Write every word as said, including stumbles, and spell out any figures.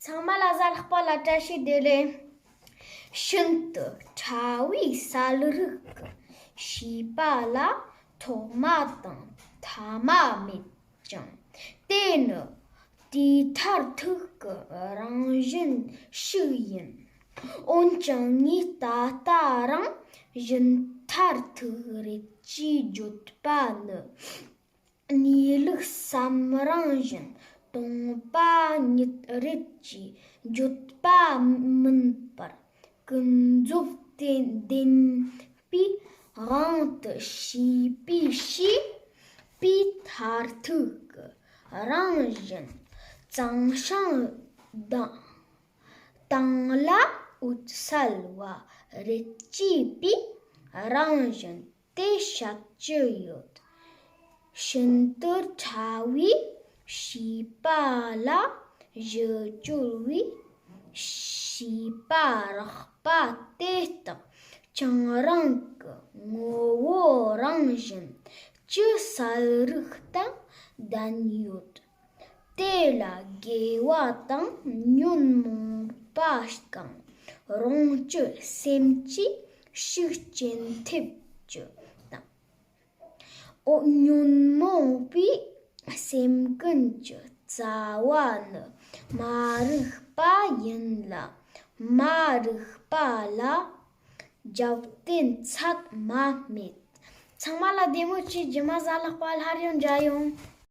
ཚང་མ་ལ་གཟའ་ལྷག་པ་ལ་བཀྲ་ཤིས་བདེ་ལེགས། ཤིན་ཏུ་ཕྲ་བའི་གསལ་རིག་གི་ཤེས་པ་ལ་ཐོག་མ་དང་ཐ་མ་མེད་ཅིང་། དེ་ནི་དེའི་མཐར་ཐུག་གི་རང་བཞིན་ཞིག་ཡིན། འོན་ཀྱང་ངས་ད་ལྟ་རང་བཞིན་མཐར་ཐུག་རེད་ཅེས་བརྗོད་པ་ནི། གནས་ལུགས་སམ་རང་བཞིན་སྟོང་པ་ཉིད་རེད་ཅེས་བརྗོད་པ་མིན་པར། ཀུན་རྫོབ་དེ་བདེན་པའི་དབང་དུ་བྱས་པའི་ཤེས་པའི་མཐར་ཐུག་གི་རང་བཞིན་གཙང་ཤང་དང་། དང་ལ་འོད་གསལ་བ་རེད་ཅེས་པའི་རང་བཞིན་དེ་བཤད་ཀྱི་ཡོད། ཤིན་ཏུ་ཕྲ་བའི་ཤེས་པ་ལ་གཞི་གྱུར་བའི་ཤེས་པ་རགས་པ་དེ་དག་ཀྱང་རང་གི་ངོ་བོ་རང་བཞིན་གྱི་གསལ་རིག་དང་ལྡན་ཡོད། དེ་ལ་དགེ་བ་དང་ཉོན་མོངས་པ་གང་རུང་གི་སེམས་ཀྱིས་ཤུགས་རྐྱེན་ཐེབས་རྒྱུ་དང་། འོ། ཉོན་མོངས་པའི་སེམས་ཀུན་གྱི་རྩ་བ་ནི་མ་རིག་པ་ཡིན་ལ། མ་རིག་པ་ལ་རྒྱབ་རྟེན་ཚད་མ་མེད། ཚང་མ་ལ་བདེ་མོ་བྱོས། རྗེས་མ་གཟའ་ལྷག་པ་སླར་ཡང་མཇལ་ཡོང་།